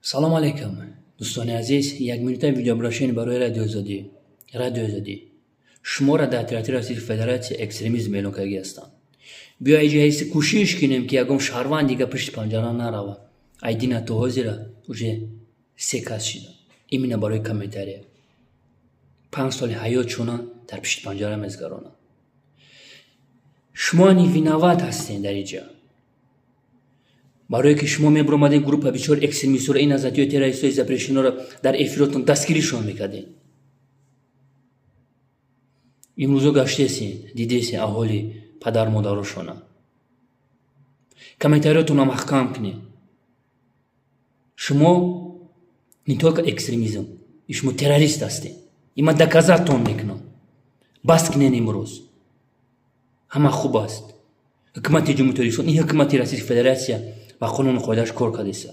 Салом алейкум, дӯстони азиз. Як минута видеообращение барои Радиои Озодӣ. Радиои Озодӣ, шуморо дар территорияи Российской Федерация экстремизм эълон кардагӣ ҳастанд. Биё, иҷа кӯшиш кунем, ки ягон шаҳрванд дига пишти панҷара нарава. Айдина то ҳозира уже се кас шида, именно барои комментария 5 соли ҳаётшона дар пишти панҷара мезгаронанд. Шумо не виноват ҳастем дар иҷа, барое ки шумо мебуромадем, группа бисёр экстремистҳоро, ин азатиё, террористҳои запрещено ро дар эфиротон дастгиришон мекардем. Имрӯзо гаштесен, дидесен аҳоли падару модарошона. Комментариётонро маҳкам кунед. Шумо не только экстремизм, шумо террорист ҳастед. И ман доказать тон мекунам. Бас кунед. Имрӯз ҳама хуб аст. Ҳукумати Ҷумҳури Тоҷикистон, ин ҳукумати Российской Федерация ба қонуну қоидааш кор кардеса.